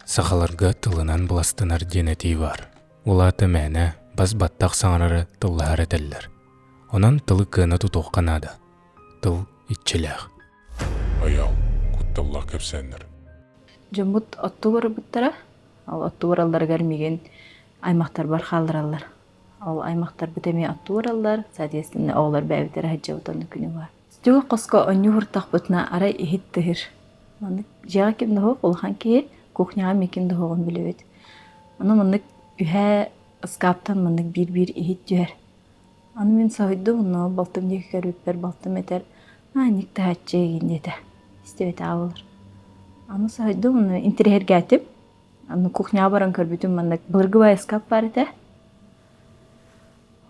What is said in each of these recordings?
Сахаларга тылынан быластанар диэн этии баар. Ол аата мээнэ бас-баттах саҥарары тыллаһар этэллэр. Онон тылы кыана тутуохха наада. Тыл иччилээх. Айаал, кутталлаах кэпсээннэр. Дьоммут оттуу барбыттара. Ол оттуу баралларыгар миигин аймахтарбар хааллараллар. Ол аймахтарбыт эмиэ оттуу бараллар, соответственно, оҕолор бэйэбит эрэ сылдьабыт онно күнү быһа. Түгэх хоско оонньуу һыртахпытына арай иһит тыһыр. Маннык дьиэҕэ ким да суох, улахан киһи кухняҕа эмиэ ким да суоҕун билэбит. Ону маннык үһээ ыскааптан маннык биир-биир иһит түһэр. Аны мин соһуйдум, онно балтым диэки көрбүппэр балтым этэр, «Аа, инник таһааччы игин» диэтэ. Истибэтэҕэ буолар. Аны соһуйдум, онно интэриэһиргээтим. Аны кухняҕа баран көрбүтүм маннык былыргы баай ыскаап баар этэ.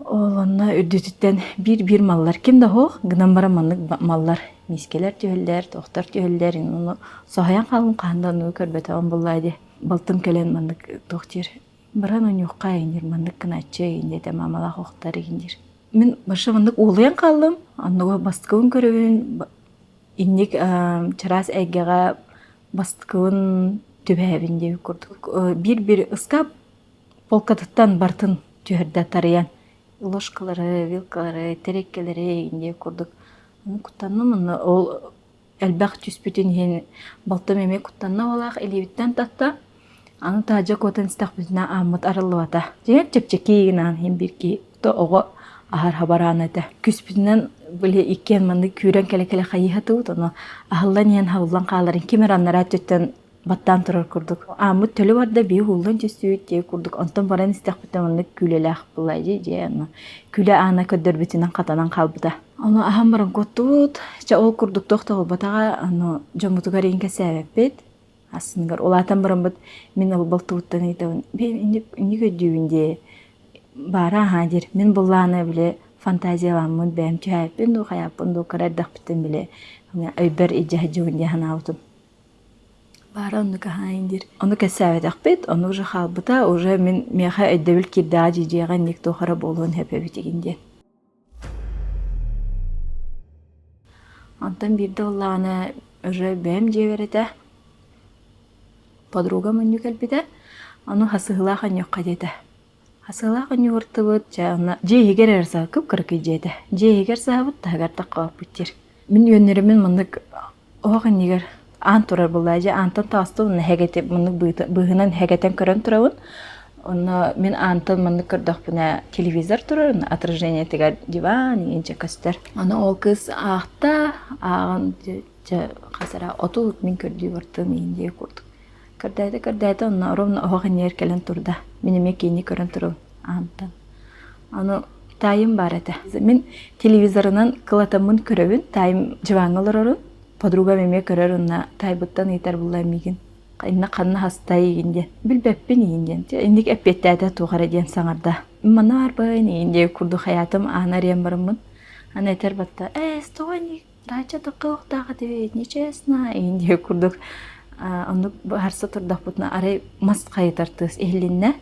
Ол онно үрдүтүттэн биир-биир маллар ким да суох, гынан баран маннык маллар миискэлэр түһэллэр, туохтар түһэллэр, ону соһуйан хааллым, хаһан да оннугу көрбөтөҕүм буоллаа дии. Балтым кэлэн маннык туох диир, баран ойуохха иҥир, маннык гынааччы игин диэтэ, маамалаах охтор игин диир. Мин вообще маннык уолуйан хааллым, оннугу бастакыбын көрөбүн, инник чараас эйгэҕэ бастакыбын түбэһэбин диэбит курдук. Биир-биир ыскаап полкатыттан бартын түһэрдэ тарыйан ложкалары, вилкалары, тэриэккэлэри инньэ курдук куттанным онно ол элбэх түспүтүн иһин балтым эмиэ куттанна уолаах илиибиттэн татта аны таһырдьа куотан истэхпитинэ ааммыт арыллыбата дьиҥэр чэпчэки гынан иһин биир киһи то оҕо аһар хабараана этэ күспүтүнэн били иккиэн маннык күүрэн кэлэ-кэлэ хайыһатыбыт ону аһыллан иһэн хабыллан хааларын ким эрэ анараа өттүттэн баттаан турар курдук. Ааммыт төлө барда, биир уһуллан түстүбүт диэ курдук. Онтон баран истэхпитинэ маннык күүлэлээх буолла дии дьиэ онно күлэ аана көрдөрбүтүнэн хатанан хаалбыта. Ону аһан баран куоттубут. Чэ ол курдук туох да буолбатаҕа, ону дьоммутугар иин кэсээбэппит. Ассыныгар улаатан бараммыт мин ол балтыбыттан ыйытабын, инник инник өйдүүбүн дии баара аһаа диир. Мин былааны били фантазияламмыт бэйэм түһээппин дуу, хайааппын дуу кыра эрдэхпиттэн били өйбөр илдьэ сылдьыбын дии санаабытым. Баара оннук аһаайын диир. Ону кэпсээбэтэхпит, ону уже хаалбыта, уже мин миэхэ өйдөбүл киирдэҕэ дьиэҕэ инник туох эрэ буолуон сөп эбит игин диэн. Онтон биирдэ буоллаҕына уже бэйэм дьиэбэр этэ, подругам онньу кэлбитэ, ону хасыһыылаах онньуохха диэтэ. Хасыһыылаах онньууртубут, дьэ онно дьиэ иһигэр эрэ саһа кып-кыракый дьиэ этэ. Дьиэ иһигэр саһабыт, таһыгар таххабаппыт диир. Мин үөннэримин маннык Оһох иннигэр аан турар буоллаа дьэ аантан таҕыстым уонна һэгэтэ маннык быыһынан һэгэтэн көрөн турабын. Онно мин аантан маннык көрдөхпүнэ телевизор турар, онно отражениетыгар диван иҥинчэ көстөр. Аны ол кыыс аахта, ааҕан дьэ хас эрэ отут мин көрдүү бартым иин диэ курдук. Көрдөөтө көрдөөтө онно ровно оһох иннигэр кэлэн турда. Мин эмиэ киини көрөн турабын аантан. Аны таайым баар этэ. Мин телевизорынан кылатаммын көрөбүн, таайым дьыбааҥҥа олорорун, подругам эмиэ көрөр уонна таайбыттан ыйытар булла миигин. Инна ханна хастай игин диэн. Билбэппин игин диэн. Инник эппиэттээтэ туох эрэ диэн саҥарда. Манна барбын игин диэн курдук хайаатым аана арыйан бараммын. Аны этэр батта, ээ, тоҕо инник дача таккылыктаах этибит, нечестно игин диэн курдук оннук быһарса турдахпытына арай мас хайытар тыас иһилиннэ.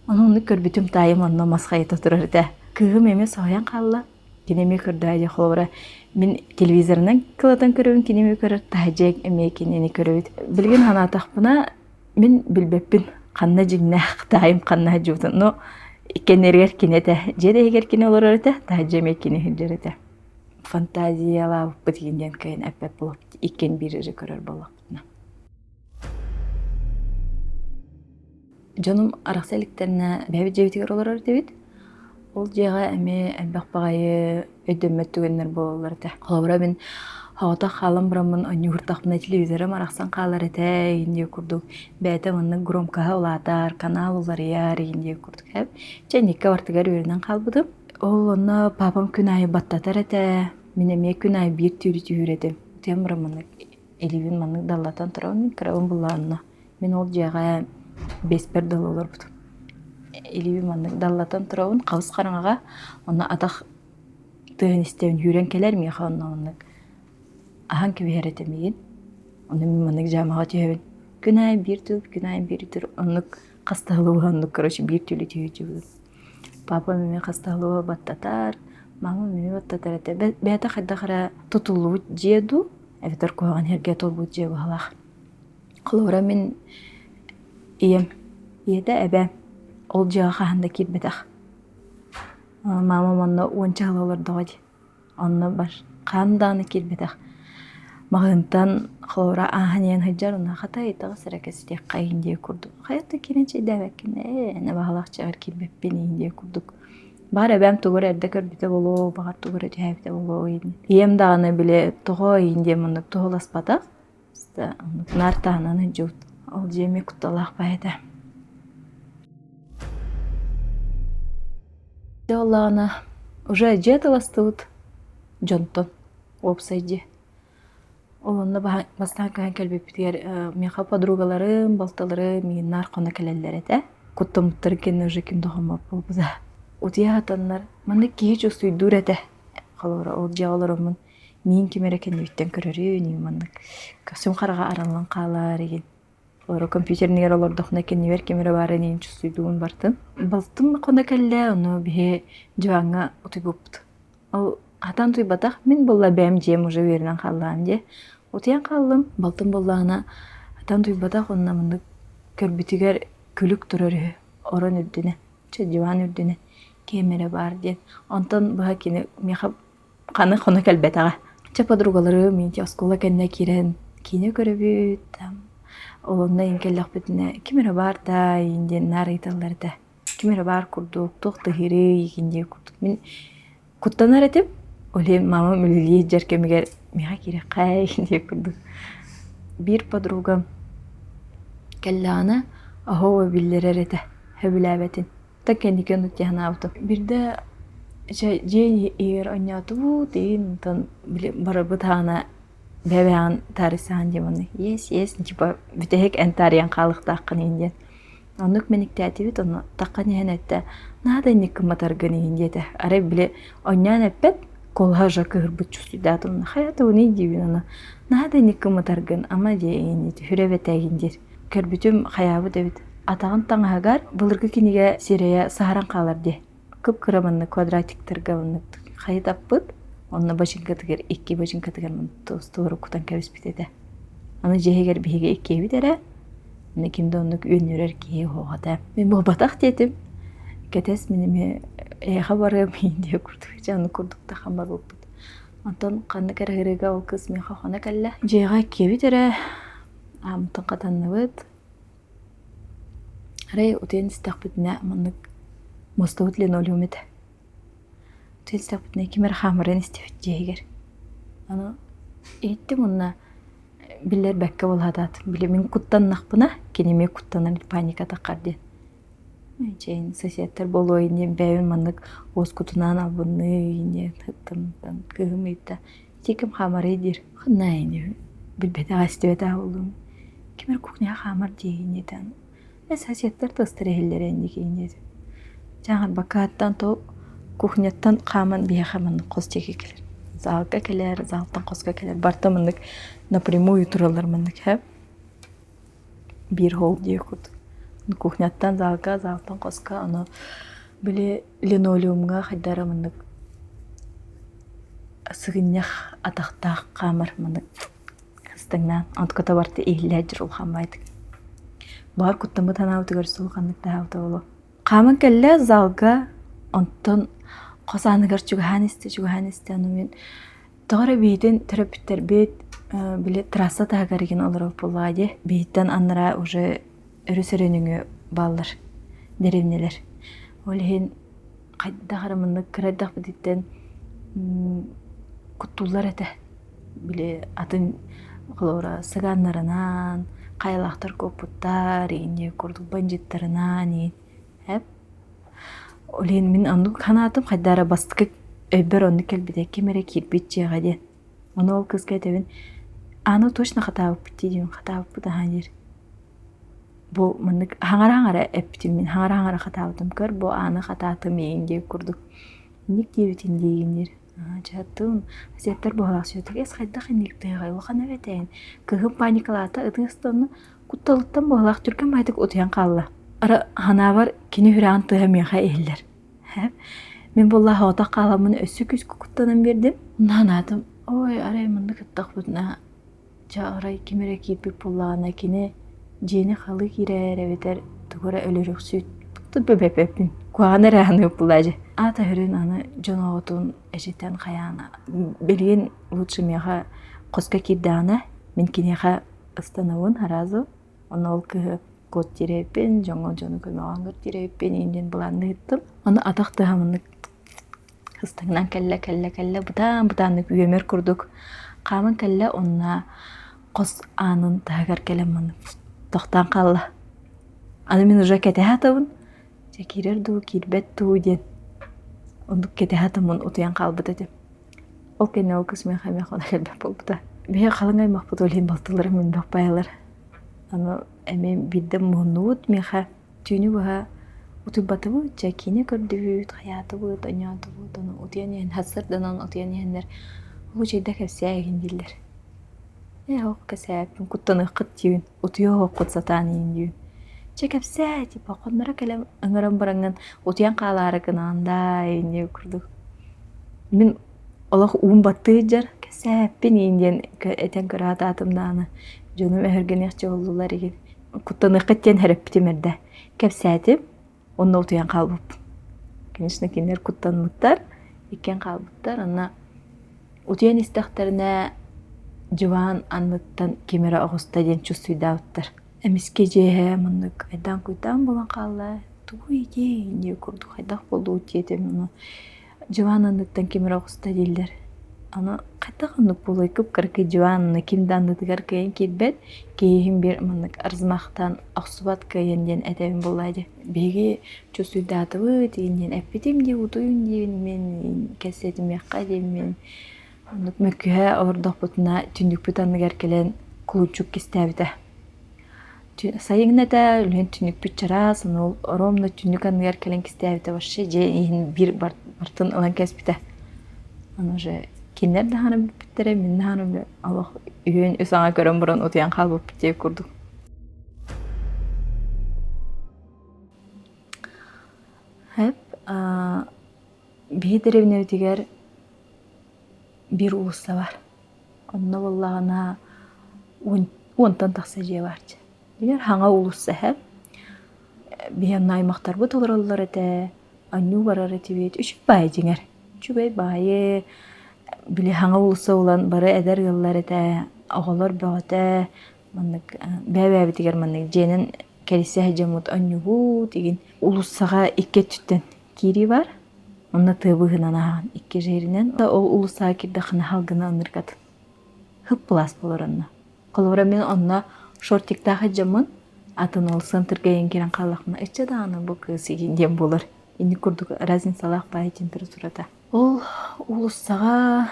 Ону оннук көрбүтүм таайым онно мас хайыта турар этэ. Кыыһым эмиэ соһуйан хаалла. Кини эмиэ көрдөө дии холобура мин телевизорынан кылатан көрөбүн, кини эмиэ көрөр, таһырдьа эмиэ кинини көрөбүт. Билигин санаатахпына мин билбэппин ханна дьиҥнээх таайым ханна сылдьыбытын. Но иккиэннэригэр кини этэ. Дьиэ да иһигэр кини олорор этэ, таһырдьа эмиэ кини сылдьар этэ. Фантазиялаабыппыт диэн кыайан эппэт буолуохпут. Иккиэн биир эрэ көрөр буоллахпытына. Дьонум арахса иликтэринэ бэйэбит дьиэбитигэр олорор этибит. Ол дьиэҕэ эмиэ элбэх баҕайы өйдөммөт түгэннэр буолаллар этэ. Холобура мин соҕотох хаалан бараммын оонньуурдахпына телевизорым арахсан хаалар этэ игин диэх курдук бэйэтэ маннык громкоһа улаатар, канал уларыйар игин диэх курдук эбит. Чэ инникки бартыгар үөрэнэн хаалбытым. Ол онно папам күн аайы баттатар этэ. Мин эмиэ күн аайы биир түүрү түһүүр этим. Утуйан баран маннык илиибин маннык даллатан турабын мин кырабын буллаҕына. Мин ол дьиэҕэ биэспэр дылы олорбутум. Илиибин маннык даллатан турабын хабыс хараҥаҕа онно атах тыаһын истэбин сүүрэн кэлэр миэхэ онно маннык аһан кэбиһэр этэ миигин. Онно мин маннык дьаамаҕа түһэбин. Күн аайы биир тыл, күн аайы биир тыл оннук хастаһылыбы оннук короче биир түүлү түһүүчүбүн. Папам эмиэ хастаһылыба баттатар, мамам эмиэ баттатар этэ. Бэйэтэ хайдах эрэ тутуллубут дьиэ дуу, эбэтэр куһаҕан иһэргэ толбут дьиэ быһалаах. Холобура мин Ийэм, ийэтэ эбээм, ол дьиэҕэ хаһан да киирбэтэх. Маамам онно уонча сыл олордоҕо дии. Онно бар хаһан даҕаны киирбэтэх. Маҕаһыынтан холобура ааһан иһэн сылдьар, онно хата ыйытаҕас эрэ кэпсэтиэххэ иһин диэ курдук. Хайа да киирэн чэйдээбэккин ээ, эн абаһалаах дьиэҕэр киирбэппин иһин диэ курдук. Баҕар эбээм тугу эрэ эрдэ көрбүтэ буолуо, баҕар тугу эрэ түһээбитэ буолуо иһин. Ийэм даҕаны били тоҕо иһин диэн маннык туһуласпатах. Наар таһынан сылдьыбыт. Ол дьиэ эмиэ кутталаах баҕайы этэ. Дьэ буоллаҕына уже дьиэ атыластыбыт дьонтон уопсай дьиэ. Ол онно бастаан көһөн кэлбиппитигэр миэхэ подругаларым, балтыларым миигин наар хоно кэлэллэр этэ. Куттаммыттар кэннэ уже ким да хоммот буолбута. Утуйа сатаннар маннык киһи чувствуйдуур этэ. Холобура ол дьиэҕэ олороммун миин ким эрэ кэннибиттэн көрөрүн, маннык көхсүм хараҕа арыллан хаалар игин. Олору компьютерныгар олордохуна кэннибэр ким эрэ баарын иһин чувствуйдуун бартым. Балтым хоно кэллэ, ону биһи дьыбаҥҥа утуйбуппут. Ол хатан утуйбатах, мин буолла бэйэм дьиэм уже үөрэнэн хааллаҕым дии. Утуйан хааллым, балтым буоллаҕына хатан утуйбатах уонна маннык көрбүтүгэр күлүк турар үһү, орон үрдүнэ, чэ диван үрдүнэ ким эрэ баар диэн. Онтон быһа кини миэхэ ханы хоно кэлбэтэҕэ. Чэ подругаларым ити оскуола кэннэ киирэн киинэ көрөбүт, там ол онно иин кэллэхпитинэ ким эрэ баар даа иин диэн наар ыйыталлар этэ. Ким эрэ баар курдук, туох да иһирий иин диэн курдук. Мин куттанар этим. Ол иһин мамам үлэлии сылдьар кэмигэр миэхэ киирэххэ иин диэн курдук. Биир подругам кэллэҕинэ оһоо биллэрэр этэ, сөбүлээбэтин. Та кэнники оннук дии санаабытым. Биирдэ дьэ дьиэ иһигэр оонньоотубут иин онтон били барыбыт аана бэйэ-бэйэҕин таарыйсаһан диэн маннык yes yes типа бүтэһик эн таарыйан хаалыахтааххын иһин диэн. Оннук мэниктээтибит ону таххан иһэн эттэ наада инник гымматаргын иһин диэтэ. Арай били оонньоон эппэт куолаһа уже кыыһырбыт чувствуйдаатым хайа тугуный диибин ону наада инник гымматаргын ама дьиэ иһин диэт хүрэ эбэтэ диир. Көрбүтүм хайаабыт эбит. Атаҕын таҥаһыгар былыргы кинигэ сирэйэ саһаран хаалар дии. Кып-кыра маннык квадратиктарга маннык хайытаппыт. Онно бачыыҥкатыгар икки бачыыҥкатыгар туору кутан кэбиспит этэ. Аны дьиэһигэр биһиги иккиэбит эрэ. Аны ким да оннук үөннүрэр киһи суох этэ. Мин буолбатах диэтим. Кэтэс мин эмиэ эйиэхэ барыам диye курдук. Дьэ аны курдук тахан барбыппыт. Онтон ханнык эрэ ыарыыга ол кыыс миэхэ хоно кэллэ. Дьиэҕэ иккиэбит эрэ Ааммытын хатанныбыт. Арай утуйан истэхпитинэ маннык муостабыт линолеум этэ. Утуйан истэхпитинэ ким эрэ хаамыран истибит дьиэһигэр. Аны иһиттим уонна биллэрбэккэ буолаатаат били мин куттаннахпына кини эмиэ куттанар паника таххар диэн. Чэйин соседтар буолуо диэн бэйэбин маннык уоскутунаан албынныы диэн кыыһым ыйытта Ити ким хаамарый диир. Ханна ини билбэтэх истибэтэх буоллум. Ким эрэ кухняҕа хаамар диэһин диэтэн. Э соседтар тастар иһэллэрэ инники диэтим. Дьааҥырбаккааттан то кухняттан хааман биһиэхэ маннык хос диэки кэлэр. Залга кэлэр, залтан хоско кэлэр. Барыта маннык напрямую тураллар маннык һэ. Биир холл диэ курдук. Кухняттан залга, залтан хоско ону били линолеумҥа хайдах эрэ маннык сыгынньах атахтаах хаамар маннык ыстаҥнаан онтуката барыта иһиллээх дьир улахан баайдык. Баҕар куттаммыт санаабытыгар суох ханнык таһаабыта буолуо. Хааман кэллэ залга онтон хос ааныгар чугаһаан истэ чугаһаан истэ ону мин Тоҕо эрэ биһитин төрөппүттэрбит били трасса таһыгар игин олорор буоллаҕа дии. Биһиттэн анараа уже өрүс өрүнүҥү бааллар дэриэбинэлэр. Ол иһин хайдах эрэ маннык кыра эрдэхпититтэн куттууллар этэ. Били атын холобура сыгааннарынан, хайалаахтар куоппуттар, инньэ курдук бандьыыттарынан иин Эп. Ол иһин мин оннук санаатым хайдах эрэ бастакы өйбөр оннук кэлбитэ ким эрэ киирбит дьиэҕэ диэн. Ону ол кыыска этэбин ааны точно хатаабыппыт дии диибин хатаабыппыт аһаа диир. Бу маннык хаҥара-хаҥара эппитим мин хаҥара-хаҥара хатаабытым көр бу ааны хатаатым иин диир курдук. Инник диэбитин диигин диир. Дьаһаттым сиэттэр быһалаах сүөтүк эс хайдах инник тыаҕай улахан эбэтээн кыыһым паникалаата ытыы ыстонно Кутталыттан быһалаах түргэн баайдык утуйан хаалла. Ара санаабар кини үрэҕин тыаһа миэхэ иһиллэр. Мин буолла соҕотох хааламмын өссө күүскэ куттанан биэрдим. Онно санаатым, ой, арай манна кыттахпытына, дьэ арай ким эрэ киирбит буоллаҕына кини Дьиэни халы киирэр эбэтэр тугу эрэ өлөрүөхсүт бэппэппин куһаҕан эрэ аныыр буоллаа дьэ. Аата өрүн аны дьон оҕотун эчитэн хайаан билигин лучше миэхэ хоско киирдэҕинэ мин киниэхэ ыстанабын сразу Ону ол кыһы код диэрэйбин, дьоҥҥо дьону көмөҕө ыҥыр диэрэйбин иин былаанныыттым. Ону атах тыаһа сыстаҥнаан кэллэ, кэллэ, кэллэ, бытаан-бытааннык үөмэр курдук хааман кэллэ уонна хос аанын таһыгар кэлэн маннык тохтоон хаалла. Аны мин уже кэтэһэ сатабын, дьэ киирэр дуу, киирбэт дуу диэн оннук кэтэһэ сатаммын утуйан хаалбыт этим. Ол кэннэ ол кыс миэхэ эмиэ хоно кэлбэт буолбута. Биһиги халыҥ аймахпыт ол иһин балтыларым элбэх баайалар. Аны эмиэ биирдэ муһуннубут миэхэ түүнү быһа утуйбатыбыт, дьэ киинэ көрдүбүт, хайаатыбыт, оонньоотубут, ону утуйан иһэн сарсыарданан утуйан иһэннэр лучайда кэпсээ игин дииллэр. Ээ ок кэсээппин куттаныаххыт диибин, утуйа оһоххут сатаан иһин диибин. Чэ кэпсээ типа хонноро кэлэн ыҥыран бараҥҥын утуйан хаалаары гынаҕын даа инньэ курдук. Мин олох уум баттыы сылдьар, кэсээппин иин диэн этэн көрө сатаатым даҕаны дьонум өһүргэниэхчэ буоллулар игин. Куттаныаххыт диэн сэрэппитим эрдэ. Кэпсээтим, онно утуйан хаалбыппын. Конечно, кинилэр куттаммыттар, иккиэн хаалбыттар. Онно утуйан истэхтэринэ дьыбаан анныттан ким эрэ оҕуста диэн чувствуйдаабыттар. Эмискэ дьиэһэ маннык айдаан-куйдаан буолан хаалла. Тугуй диэй диир курдук хайдах буоллугут диэтим ону дьыбаан анныттан ким эрэ оҕуста дииллэр. Аны хайдах оннук буолуой кып-кыракый дьыбаан ким да аннытыгар кыайан киирбэт, киһиһин биир маннык арзымахтаан охсубат кыайан диэн этэбин буоллаа дии. Биһиги чувствуйдаатыбыт диэн эппитим дии утуйун диибин мин кэпсэтимиэххэ диэммин оннук мөккүһэ олордохпутуна түннүкпүт анныгар кэлэн кулунчук кистээбитэ. Сайыҥна этэ үлүһүн түннүкпүт чараас, ону ровно түннүк анныгар кэлэн кистээбитэ вообще дьиэ иһин биир бартын ылан кэспитэ. Ону уже кинилэр даҕаны бүппүттэрэ, мин даҕаны олох үһүөн үс аҥа көрөн баран утуйан хаалбыппыт диэбит курдук. Хэп биһи дэриэбинэбитигэр биир уулусса баар. Онно буоллаҕына уонтан тахса дьиэ баар дьэ. Билэр хаҥа уулусса эһэ. Биһи онно аймахтарбыт олороллор этэ, оонньуу барар этибит. Үчүгэй баайы дьиҥэр. Үчүгэй баайы били хаҥа уулусса булан бары эдэр ыаллар этэ, оҕолор бөҕөтө маннык бэйэ-бэйэбитигэр маннык дьиэнэн кэлсэ сылдьаммыт оонньуубут игин. Уулуссаҕа икки өттүттэн киирии бар. Онно тыа быыһынан ааһан икки жеринэн ол уулуссаҕа киирдэххинэ халгына ыныргат хып-былаас буолар онно. Холобура мин онно шортиктаах сылдьаммын атын ол центрга иһин киирэн хааллахпына ычча даҕаны бу кыыс игин диэн буолар. Инник курдук разницалаах баайы температурата. Ол уулуссаҕа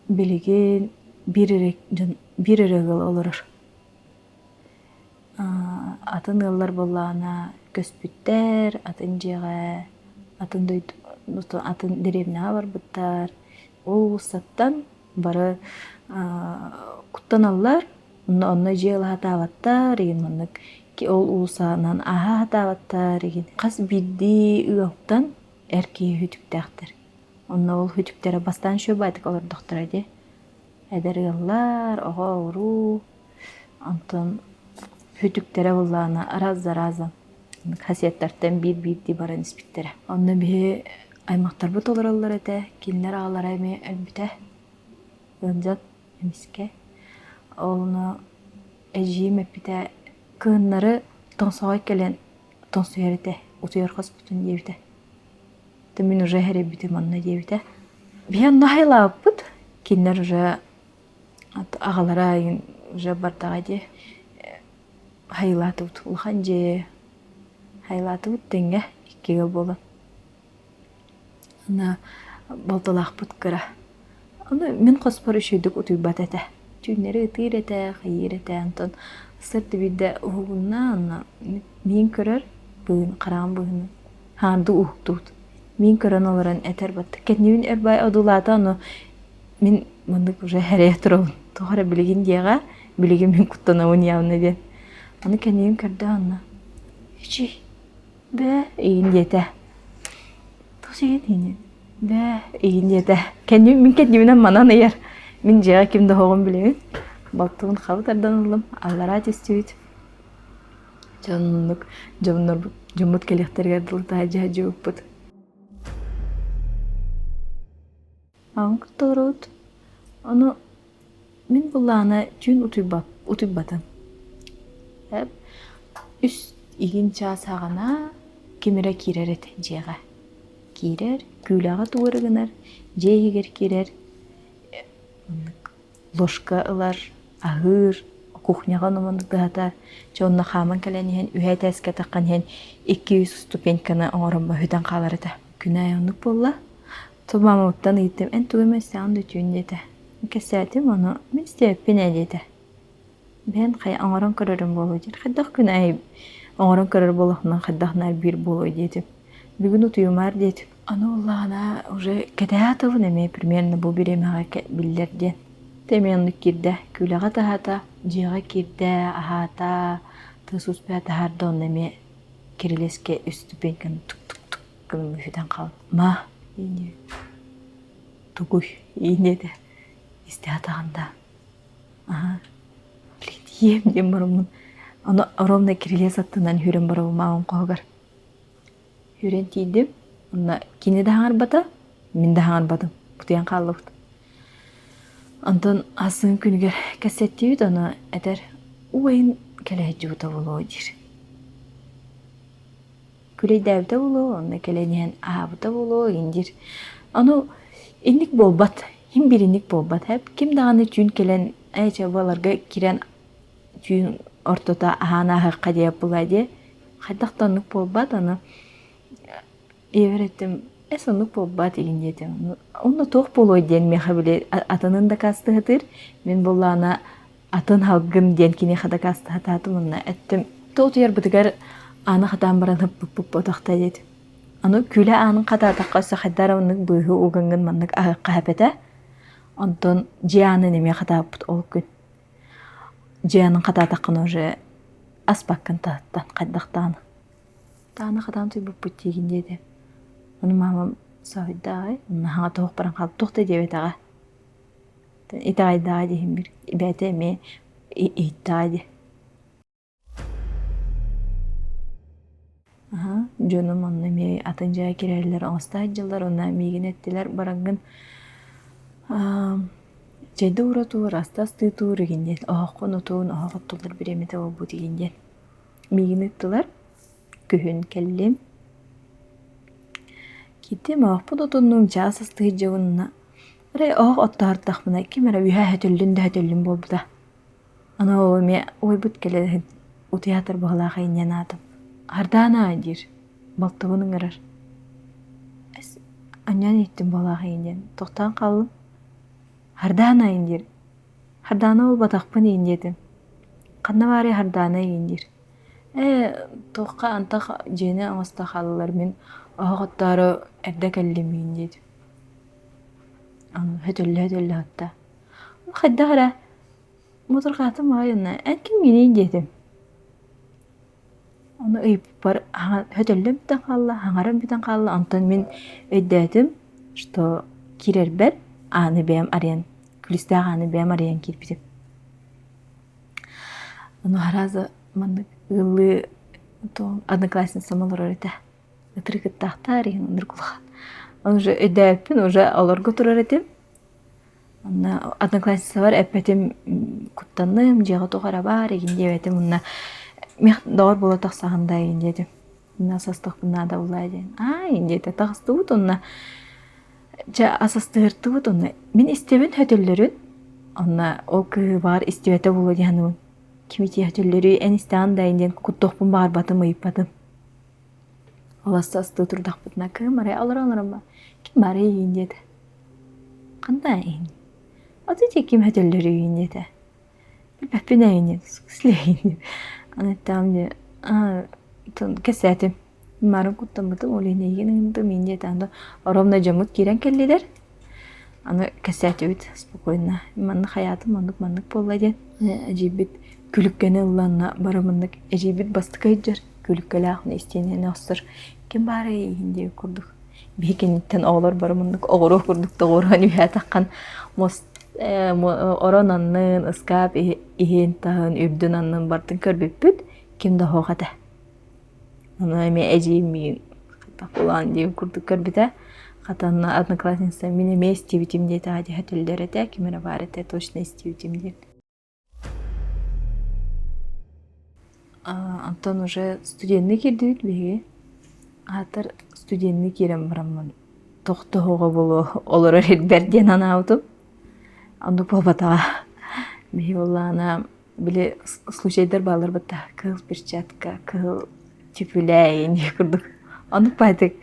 билигин биир эрэ дьон биир эрэ ыал олорор. Атын ыаллар буоллаҕына көспүттэр, атын дьиэҕэ, атын дойду атын дэриэбинэҕэ барбыттар. Ол уулуссаттан бары куттаналлар, онно дьиэ ыла сатаабаттар, игин маннык ол уулуссанан ааһа сатаабаттар игин. Хас биирдии ыалтан эр киһи сүтүктээхтэр. Онно ол сүтүктэрэ бастаан үчүгэй олордохторо дии. Эдэр ыаллар, оҕо-уруу Онтон сүтүктэрэ буоллаҕына раз за разом хасиаттартан биир-биирдии баран испиттэрэ. Онно биһи аймахтарбыт олороллор этэ, кинилэр аҕалара эмиэ өлбүтэ ыалдьан эмискэ. Онно эдьиийим эппитэ кыһыннары тоҥсоҕой кэлэн тоҥсуйар этэ, утуйар хоспутун диэбитэ. То мин уже эрэйбитим онно диэбитэ. Биһи онно хайалаабыппыт, кинилэр уже Аҕалара уже бардаҕа дии хайылаатыбыт улахан дьиэ хайылаатыбыт тэҥҥэ икки ыал буолан Аны балтылаахпыт кыра Аны мин хоспор үчүгэйдик утуйбат этэ түүннэри ытыыр этэ хайыыр этэ онтон сырды биирдэ уһугунна онно миин көрөр быын хараҕым быыһынан хаардыы уһуктубут миин көрөн олорон этэр баттык кэннибин өр баай одуулаата ону Мин маннык уже эрэйэ турабын. Тоҕо эрэ билигин диэҕэ, билигин мин куттанабын явно диэн. Аны кэннигин көрдө онно. Эчий, бээ, игин диэтэ. Тус игин игин. Бээ, игин диэтэ. Кэннибин мин кэннибинэн манан ыйар. Мин дьиэҕэ ким да оһоҕун билэбин. Балтыбын хабы тардан ыллым. Аллараа түстүбүт. Дьоннук дьоннорбут дьоммут кэлиэхтэригэр дылы таһырдьа сылдьыбыппыт. Аҕам кытта олоробут. Ону мин былаана түүн утуйбат утуйбатым. Үс игин чаас саҕана ким эрэ киирэр этэ дьиэҕэ. Киирэр, күүлэҕэ тугу эрэ гынар, дьиэ иһигэр киирэр, оннук ложка ылар, аһыыр, кухняҕа онуманы тыһатар. Чэ онно хааман кэлэн иһэн үһэ этээскэ таххан иһэн 200 ступеньканы оҥорон бөһүтэн хаалар этэ. Күн аайы оннук буолла. То маамабыттан ыйыттым, эн тугу эмэ истэҕин да түүн диэтэ. Кэпсээтим, ону мин истибэппин ээ диэтэ. Бэйэн хайа оҥорон көрөрүм буолуо диир. Хайдах күн аайы оҥорон көрөр буоллахпына хайдах наар биир буолуой диэтим. Бүгүн утуйумаар диэтим. Аны буоллаҕына уже кэтэһэ тылын эмиэ примерно бу бириэмэҕэ биллэр диэн. Эмиэ оннук киирдэ. Күүлэҕэ таһаата, дьиэҕэ киирдэ, аһаата, тыас успеха таһаарда онно эмиэ кирилиэскэ үс ступеньканы тук-тук-тук гынан үһүтэн хаалла. Ма, диэн тугуй диэтэ. Истэ атаҕында Аһа, блин, ийэм диэн бараммын ону ровно кирилиэс аттынан үүрэн барабын маамам хоһугар. Үүрэн тиийдим, онно кини да хаҥарбата, мин да хаҥарбатым, утуйан хааллыбыт. Онтон ассыын күнүгэр кэпсэттибит, ону этэр убайын кэлэ сылдьыбыта буолуо диир. Күлэйдээбитэ буолуо, онно кэлэн иһэн аһаабыта буолуо игин диир. Ону инник буолбат, иһин биир инник буолбат. Ким даҕаны түүн кэлэн ээ чэ баларга киирэн түүн ортото аһаан ааһыахха диэбит буолаа дии. Хайдах да оннук буолбат, аны ийэбэр эттим эс оннук буолбат игин диэтим. Онно туох буолуой диэн миэхэ били атынын дакаастыһытыыр. Мин буоллаҕына атын халгын диэн киниэхэ дакаастаһатаатым уонна эттим то утуйарбытыгар ааны хатаан баран ыппыппыт ботохто диэтим аны күлэ аанын хатаатахха өссө хайдах эрэ оннук быыһы угаҥҥын маннык аһыахха эпэтэ онтон дьиэ аанын эмиэ хатааппыт ол күн дьиэ аанын хатаатаххына уже аспаккын таһыттан хайдах даҕаны тааны хатаан утуйбуппут диигин диэтэ ону маамам соһуйда аҕай онно хаҥа туох баран хаалбыт туох да диэбэтэҕэ Итэҕэйдэҕэ диһин бир бэйэтэ эмиэ иһиттэҕэ дии. Аһа, дьонум онно эмиэ атын дьиэҕэ киирэллэр оҥосто сылдьаллар уонна миигин эттилэр бараҥҥын чэйдэ уура тур, аста астыы тур игин диэн оһоххун отун, оһох оттуллар бириэмэтэ буолбут игин диэн. Миигин ыыттылар. Күһүн кэллим. Киирдим оһохпун отуннум, чаас астыы сылдьабын уонна Арай оһох оттоһордохпуна ким эрэ үөһэ өтөллүн да өтөллүн буолбута. Аны ол эмиэ уойбут кэлэ утуйаатар быһалаах инньэн аатым. Хардаана диир, балтыбын ыҥырар. Эс анньан иһиттим быһалаах диэн тохтоон хааллым. Хардаана диир. Хардаана буолбатахпын иин диэтим. Ханна баарый Хардаана иин диир. Ээ, туохха антах дьиэни оҥосто хааллылар мин оһох оттоору эрдэ кэллим иин диэтим. Хөтөллө-хөтөллө сытта. Хайдах эрэ мутурҕаатым аҕай уонна эн кимҥиний диэтим. Ону ыйыппар хөтөллөн бүтэн хаалла, хаҥаран бүтэн хаалла. Онтон мин өйдөөтүм, что киирэрбэр ааны бэйэм арыйан, күлүстээх ааны бэйэм арыйан киирбитим. Ону арааза маннык ыаллыы одноклассницам олорор этэ. Ытырыгыттаахтаар иһин оннук улахан. Уже өйдөөппүн, уже олорго турар этим. Онно одноклассницалар эппэтим куттанным, дьиэҕэ туох эрэ баар игин диэбэтим уонна мих доҕор буола тахсаҕын да игин диэтим. Онно асастахпын наада буллаа диэн. Аа игин диэтэ таҕыстыбыт онно чэ асастыһыртыбыт онно мин истэбин хөтөллөрүн онно ол кыыһы баҕар истибэтэ буолуо дии саныыбын. Ким итии хөтөллөрүй эн истэҕин да диэн куттуохпун баҕарбатым ыйыппатым. Олоссо астыы турдахпытына кыым арай олорон-олорон ким баарый иһин диэтэ. Ханна иһин? Аты ити ким өтөллөрүй иһин диэтэ. Билбэппин ээ иһин диэн. Аны эттэҕим дии кэпсээтим. Марын куттаммытым ол иһин эйигин ыҥырдым иһин диэтэ. Аны ровно дьоммут киирэн кэллилэр. Аны кэпсээтибит спокойно. Манна хайаатым маннык-маннык буолла диэн. Эдьиийбит күлүккэни ылланна бары маннык эдьиийбит бастакы ыйдьар күлүккэлээх истиэнэни охсор ким баарый иһин диэбит курдук биһи киниттэн оҕолор бары муннук оҕуруо курдук тоҕуоруһан үһээ таххан муос орон аннын ыскаап иһин таһын үрдүн аннын бартын көрбүппүт. Ким да суох этэ. Ону эмиэ эдьиийим миигин хайдах буолаҕын диэн курдук көрбүтэ. Хата онно одноклассница мин эмиэ истибитим диэтэҕэ дии төллөр этэ, ким эрэ баар этэ точно истибитим диэн. Онтон уже студенныы киирдибит биһиги. Аатар студенныы киирэн бараммын тохтоһуоҕа буолуо олорор ирбэр диэн анаабытым. Оннук буолбатаҕа. Биһи буоллаҕына били случайдар бааллар батта кыһыл перчатка, кыһыл чүпүлээ диye курдук. Оннук баайдык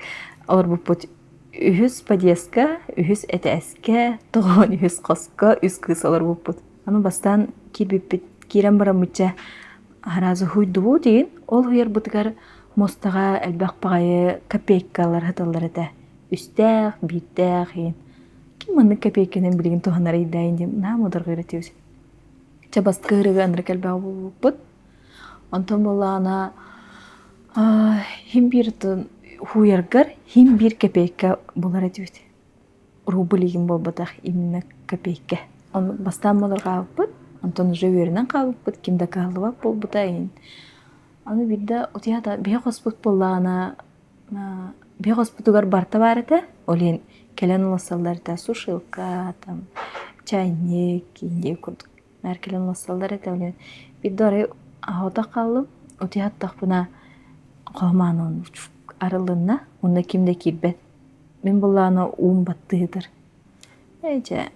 олорбуппут. Үһүс подъездка, үһүс этээскэ, тоҕон үһүс хоско үс кыыс олорбуппут. Аны бастаан киирбиппит, киирэн бараммычча араазы уһуйдубут иин, ол уһуйарбытыгар муостаҕа элбэх баҕайы копейкалар сыталлар этэ. Үстээх, биирдээх иин. Ким маннык копейканан билигин туһанар ыйдаайын диэн наһаа муодарҕыыр этибит. Чэ бастакы ыһырыга ынырык элбэҕи булбуппут. Онтон буоллаҕына иһин биир уһуйаргар иһин биир копейка булар этибит. Рубль игин буолбатах именно копейка. Ону бастаан муодарҕаабыппыт, онтон уже үөрэнэн хаалбыппыт, ким да кыһаллыбат буолбута иһин. Аны биирдэ утуйа биһи хоспут буоллаҕына биһи хоспутугар барыта баар этэ. Ол иһин кэлэн улассаллар этэ сушилка, там чайник диэн курдук наар кэлэн улассаллар этэ. Ол иһин биирдэ арай аһаабатах хааллым. Утуйа сыттахпына хоһум арыллынна уонна ким да киирбэт. Мин былаана уум баттыытар. Ээ чэ,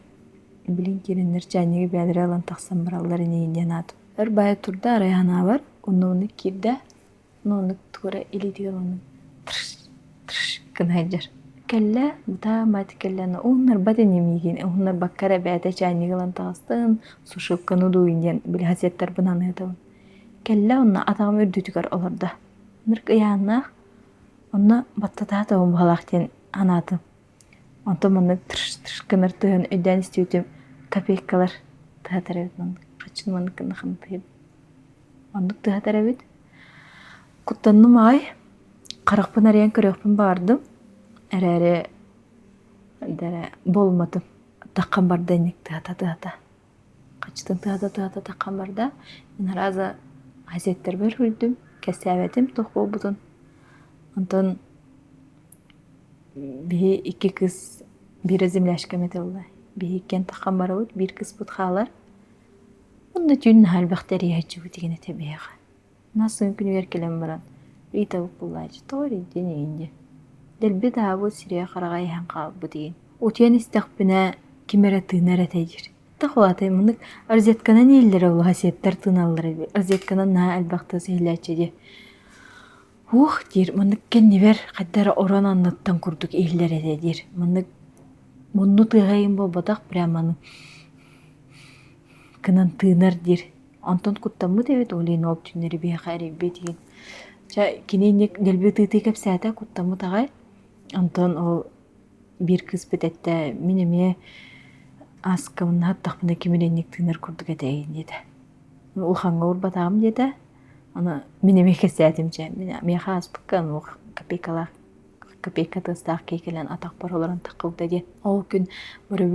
билин киирэннэр чаанньыгы бэйэлэрэ ылан тахсан бараллар ини диэн аатым. Өр баайа турда арай санаабар, онно оннук киирдэ, онно оннук тугу эрэ илиитигэр оннук тырш тырш гына сылдьар. Кэллэ, бытаа мать кэллэ, уһуннарбат ини миигин, уһуннарбакка эрэ бэйэтэ чаанньыгы ылан таҕыстын, сушилканы дуу диэн били соседтарбын аныытабын. Кэллэ онно атаҕым үрдүтүгэр олордо. Ынырык ыйааннаах Онно баттатаата баҕалаах диэн анаатым. Онтон маннык тырш-тырш гынар тыаһын өйдөөн истибитим копейкалар тыаһатар эбит маннык хаччын маннык гына хантыйып оннук тыаһатар эбит. Куттанным аҕай, харахпын арыйан көрүөхпүн баҕардым, эрээри эрэ буолумматым. Таххан барда инник тыаһата-тыаһата. Хаччытын тыаһата-тыаһата таххан барда. Мин арааза газеттарбар үрдүм, кэпсээбэтим туох буолбутун. Онтон биһи икки кыыс биирэ земляшкам этэ буолла. Биһи иккиэн таххан барабыт, биир кыыспыт хаалар. Онно түүн наһаа элбэхтэ эрийээччибит игин этэ биһиэхэ. Насын күнүгэр кэлэн баран ыйытабыт буоллааччы тоҕо эрийдин игин диэн. Дэлби таабыт сирэйэ-хараҕа иһэн хаалбыт игин. Утуйан истэхпинэ ким эрэ тыынар этэ диир. Тахулатай маннык розетканан ииллэрэ улаха сиэттэр тыыналлар эбит. Розетканан наһаа элбэх тыас иһиллээччи дии. Уох диир, маннык кэннибэр хайда эрэ орон анныттан курдук иһиллэр этэ диир. Маннык мунну тыаһайын буолбатах, прям маны гынан тыынар диир. Онтон куттаммыт эбит, ол иһин ол түүннэри биһиэхэ эрийбит иһин. Чэ, кини инник дэлби ытыы-ытыы кэпсээтэ, куттаммыт аҕай. Онтон ол биир кыыспыт эттэ, мин эмиэ ааскабын аһаттахпына ким эрэ инник тыынар курдук этэ эйин диэтэ. Улахаҥҥа уурбатаҕым диэтэ. Аны мин эмиэ кэпсээтим чэ, мин миэхэ ааспыкка онуох копейкалаах копейка тыастаах киһи кэлэн атахпар олорон таххыбыта диэн. Ол күн бары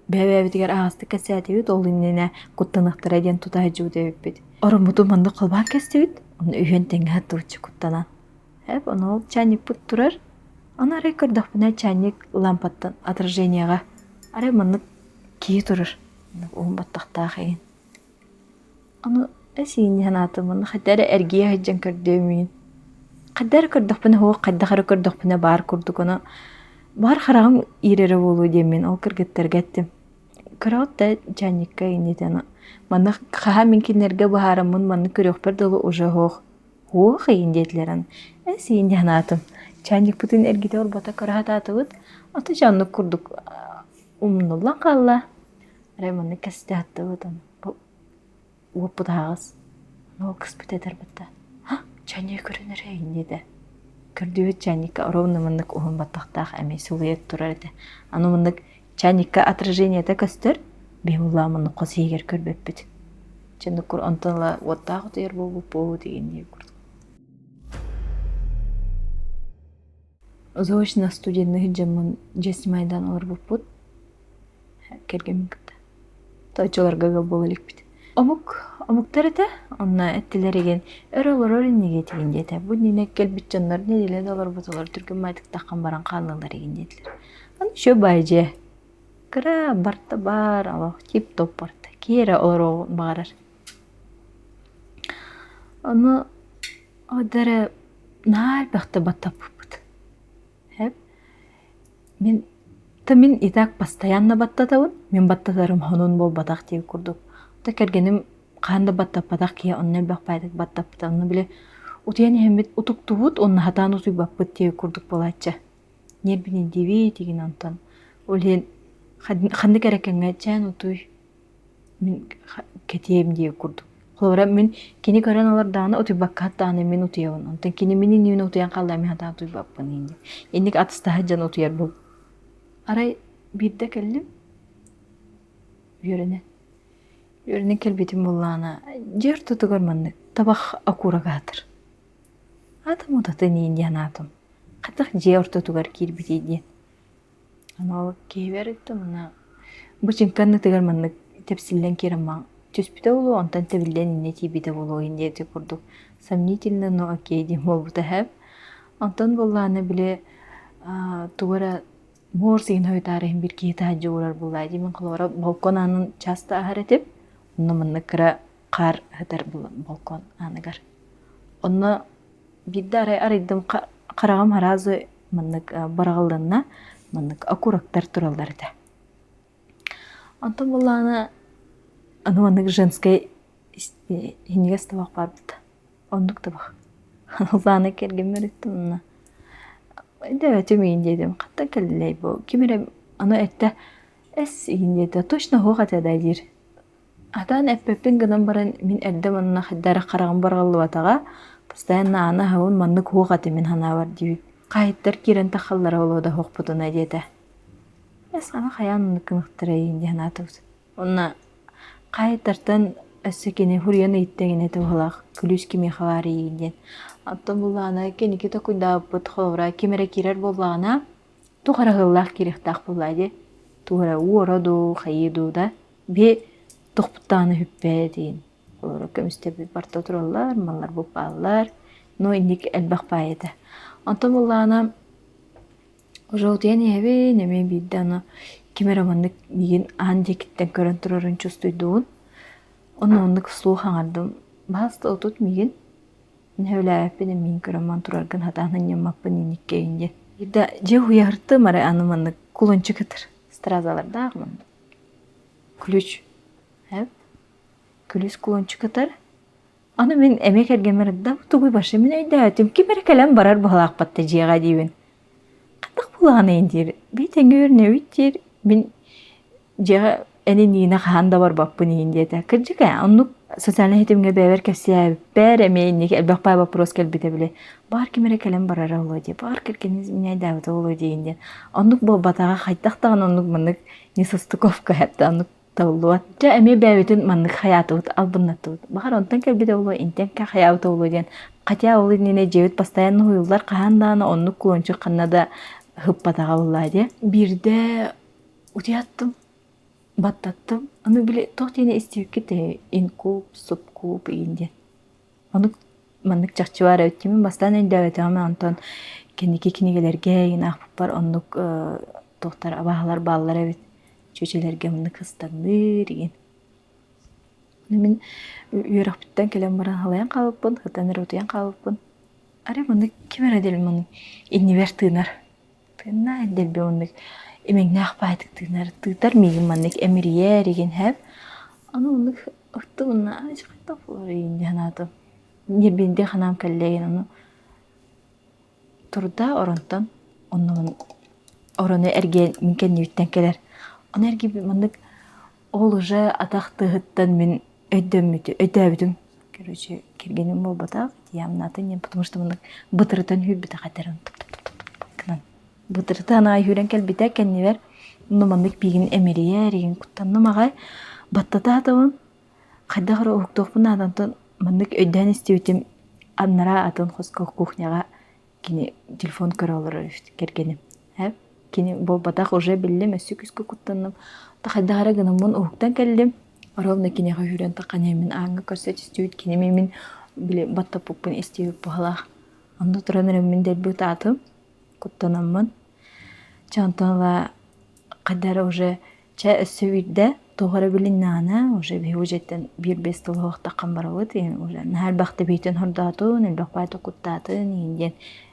бэйэ-бэйэбитигэр аһаҕастык кэпсээтибит, ол иннинэ куттаныахтара диэн тута сылдьыбыт эбиппит. Ороммутун маннык холбоон кэстибит, онно үһүөн тэҥҥэ сыттыбыччы куттанан. Эп, ону ол чайникпыт турар. Аны арай көрдөхпүнэ чайник лампаттан отражениеҕа арай маннык киһи турар. Уһун баттахтаах игин. Аны эсиини санаатым манна хайда эрэ эргийэ сылдьан көрдүөм иин. Хайда эрэ көрдөхпүнэ суох, хайдах эрэ көрдөхпүнэ баар курдук ону баар хараҕым иирэрэ буолуо диэммин ол кыргыттарга эттим. Көрөҕүт да чайникка иннитэ манна хаһан мин кинилэргэ быһаараммын маннык көрүөхпэр дылы уже суох. Уох иин диэтилэр аны. Эс иин дии санаатым. Чайникпытын эргитэ урбата көрө сатаатыбыт. Ата дьэ оннук курдук умнуллан хаалла. Арай маннык кэстэ саттыбыт уоппут аһаҕас. Ол кыспыт этэр батта чайник көрөн эрэ диэтэ. Көрдүбүт чайникка ровно маннык уһун баттахтаах эмиэ сылыйа турар этэ. Аны маннык чайникка отражениета көстөр, биһи буллаҕа маннык хос иһигэр көрбөппүт. Чэ онтон ыла уоттаах утуйар буолбуппут деген дии курдук. Заочно студенныыр дьоммун дьиэ майдан олорбуппут кэргэммин кытта. Оччолорго ыал буола иликпит. Омук омуктар этэ, онно эттилэр игин өр олорор иннигэ этигин диэтэ. Бу иннинэ кэлбит дьоннор нэдиэлэ да олорботолор түргэн баайтыктаххын баран хааллылар игин диэтилэр. Аны еще баай дьиэ. Кыра барта баар, олох тип-топ барта. Киһи эрэ олоруоҕун баҕарар. Ону эрэ наһаа элбэхтэ баттаппыппыт. Эп Мин то мин и так постоянно баттатабын, мин баттатарым хонун буолбатах диэбит курдук. То кэргэним хаһан да баттаппатах киһи онно элбэх баайдык баттаппыта. Онно били утуйан иһэммит утуктубут уонна сатаан утуйбаппыт диэбит курдук буолааччы. Ньиэрбинийдибит игин онтон. Ол иһин ханнык эрэ кэмҥэ чээн утуй мин кэтиэм диэбит курдук. Холобура мин кини көрөн олордоҕуна утуйбакка даҕаны мин утуйабын. Онтон кини мин иннибинэ утуйан хаалла мин сатаан утуйбаппын диэн. Инник атыстаһа дьон утуйар буол. Арай биирдэ кэллим үөрэнэн. Үөрэнэн кэлбитим буоллаҕына дьиэ ортотугар маннык табах окурок аатыр. Аатым утатын иин диэн аатым. Хайдах дьиэ ортотугар киирбитий диэн. Анал киһибэр ыттым уонна бычыҥка аннытыгар маннык тэпсиллэн киирэн түспүтэ буолуо, онтон тэбиллэн иннэ тиийбитэ буолуо диэти курдук сомнительно, но окей диэн буолбута һээп. Онтон буоллаҕына били тугу эрэ муор сиһин хойутаары иһин биир киһи таһырдьа уурар буоллаа дии. Мин холобура балкон аанын часто аһар этим. Онно маннык кыра хаар сытар балкон ааныгар. Онно Биирдэ арай арыйдым хараҕым аразы маннык быраҕыллынна, маннык окуроктар тураллар этэ. Онтон буоллаҕына аны маннык женскай иһинньигэс табах баарбыт. Оннук табах. Лаана кэргэммэр ыттым онно дэбэтим иин диэтим хантан кэллэй бу ким эрэ аны эттэ эс иин диэтэ точно суох этэ да диир Атаан эппэппин гынан баран мин эрдэ манна хайдах эрэ хараҕым быраҕыллыбатаҕа, постоянно ааны аһабын маннык уһуох этим мин санаабар диибин. Хаһыттар киирэн таххаллара буолуо да уһуохпутуна диэтэ. Эс аны хайаан оннук гыныахтарай дии санаатыбыт. Уонна хаһыттартан өссө кини хуруйан ыйытта гинэ туһалаах күлүүс кимиэхэ баарый диэн. Оттон буллаҕына кэнники токуйдаабыппыт холобура ким эрэ киирэр буоллаҕына туох эрэ ыһыллаах киириэхтээх буоллаа дии. Туох эрэ уора дуу, хайыы дуу да Биһи тохпуттаҕына бүппэт иин. Олору көмүстэбит барта тураллар, маллар бааллар. Но инник элбэх баай этэ. Онтон буоллаҕына уже утуйан иһэбин, эмиэ биирдэ аны ким эрэ маннык миигин аан диэкиттэн көрөн турарын чувствуйдуубун. Онно оннук слух аҥардым. Баһаста отут миигин мин сөбүлээбэппин миигин көрөн баран тураргын сатаан ынньаммаппын инниккэйин диэн. Биирдэ дьиэ уйаһыртым арай аны маннык кулунчук ытыр стразалардаах маннык Ключ эп күлүүс кулунчук ытар. Аны мин эмиэ кэргэммэр да тугуй башы мин өйдөөтүм ким эрэ кэлэн барар быһалаахпат да дьиэҕэ диибин. Хайдах буолаҕыный диир. Би тэҥҥэ үөрэнэбит диир. Мин дьиэҕэ эн иннигинэ хаһан да барбаппын иһин диэтэ. Кырдьык ээ, оннук социальнай ситимҥэ бэйэбэр кэпсээбиппэр эмиэ инники элбэх баай вопрос кэлбитэ били. Баар ким эрэ кэлэн барара буолуо дии, баар кэргэнин минэйдээбитэ буолуо диигин диэн. Оннук буолбатаҕа хайдах даҕаны оннук маннык несостыковка это оннук табыллыбат. Дьэ эмиэ бэйэбитин маннык хайаатыбыт, албыннаттыбыт. Баҕар онтон кэлбитэ буолуо, интэн хайаабыта буолуо диэн. Хотя ол иннинэ дьиэбит постоянно уһуйуллар хаһан даҕаны оннук кулунчук ханна да ыһыппатаҕа буоллаа дии. Биирдэ утуйаттым, баттаттым. Аны били туох диэни истибиккит инкуб, субкуб игин диэн. Ону маннык чахчы баар эбит мин бастаан өйдөөбөтөҕүм онтон кэнники кинигэлэргэ игин аахпыппар оннук туохтар абааһылар бааллар эбит чүөчэлэргэ маннык ыстаҥныыр игин. Мин үөрэхпиттэн кэлэн баран халайан хаалбыппын, сытан эрэ утуйан хаалбыппын. Арай маннык ким эрэ дэлби маннык иннибэр тыынар. Тыынна дэлби маннык имэҥнээх баайдык тыынар. Тыытар миигин маннык эмирийэр игин һэп. Аны оннук ыттыбынна хайдах буолар игин дии санаатым. Ньирбиндии ханаам кэллэ игин ону турда оронтон оннун орону эргийэн мин кэннибиттэн кэлэр. Ону эргийбит маннык ол уже атах тыаһыттан мин өйдөммүтү өйдөөбүтүм. Короче, кэргэним буолбатах, явно атын потому что маннык бытырытан сүүрбүтэх этэрин гынан бытырытан аҕай сүүрэн кэлбитэ кэннибэр ну маннык биигин эмирийэр игин куттанным аҕай баттата сатабын хайдах эрэ уһуктуохпун наада онтон маннык өйдөөн истибитим аннараа атын хоско кухняҕа кини телефон көрө олорор эбит кэргэним Ээ кини буолбатах уже биллим өссө күүскэ куттанным хайдах эрэ гынаммын уһуктан кэллим. Ровно киниэхэ үүрэн таххан иһэммин ааҥҥа көрсө түстүбүт, кини мин били баттаппыппын истибит быһалаах. Онно туран эрэммин дэлби ытаатым, куттанаммын. Чэ онтон ыла хайдах эрэ уже чэ өссө биирдэ туох эрэ билиннэҕинэ уже биһиги уже дьиэттэн биир-биэс тыл уһуохтаххан барабыт уже наһаа элбэхтэ биитин хордоотун, элбэх баайта куттаатын иһин диэн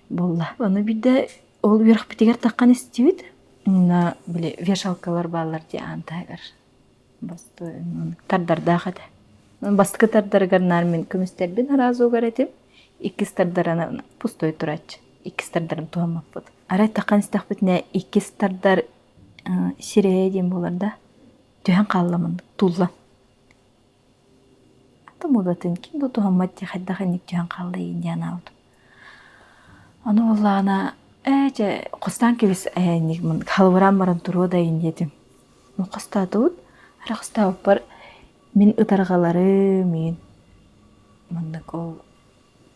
буолла. Ону биирдэ ол үөрэхпитигэр таххан истибит. Онно били вешалкалар бааллар дии аан таһыгар. Тардардаах этэ. Бастакы тардарыгар наар мин көмүстэрбин араазугар этим. Иккис тардарана пустой турааччы. Иккис тардарын туһаммаппыт. Арай таххан истэхпитинэ иккис тардар сирэйэ диэн буолар да түһэн хаалла маннык туллан. Ата мудатын ким да туһаммат дии хайдах инник түһэн хаалла иин диэн анаабытым. Ону буоллаҕына ээ чэ хостаан кэбис ээ инник халыбыраан баран туруо да иин диэтим. Хостаатыбыт, эрэ хостаабыппар мин ытарҕаларым иин маннык ол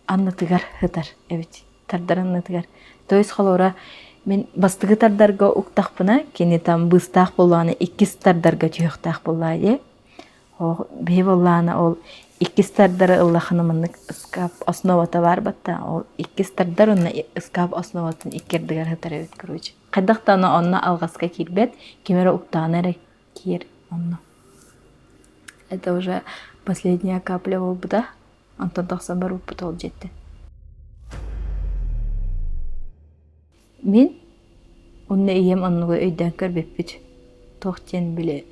аннытыгар сытар эбит, тардар аннытыгар. То есть холобура мин бастакы тардарга уктахпына кини там быыстаах буоллаҕына иккис тардарга түһүөхтээх буоллаҕа дии. Биһи буоллаҕына ол иккис тардары ыллахына маннык ыскаап основата баар батта ол иккис тардар уонна ыскаап основатын икки ардыгар сытар эбит короче. Хайдах да онно алҕаска киирбэт, ким эрэ уктаҕына эрэ киир онно. Это уже последняя капля буолбута. Онтон тахсан барбыппыт ол дьиэттэн. Мин уонна ийэм оннугу өйдөөн көрбүппүт. Туох диэн били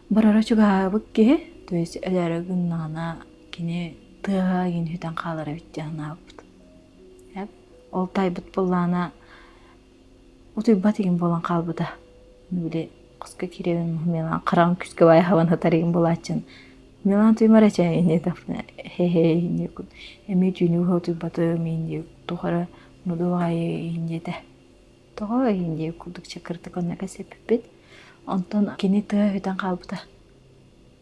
барара чугаһаабыт киһи, то есть өлөөрү гыннаҕына кини тыаһа игин сүтэн хаалар эбит диэн санаабыппыт. Ол таайбыт буоллаҕына утуйбат игин буолан хаалбыта. Били хоско киирэбин Милан хараҕын күүскэ баайа хабан сытар игин буолааччын. Милан туймар эчээ инниэтэхпинэ хе-хе инниэкун эмиэ түүнү быһа утуйбатым инниэ туох эрэ муду аайы иһин диэтэ. Тоҕо иһин диэ курдук чакырдык онно кэсэппиппит. Онтон кини тыа үтэн хаалбыта.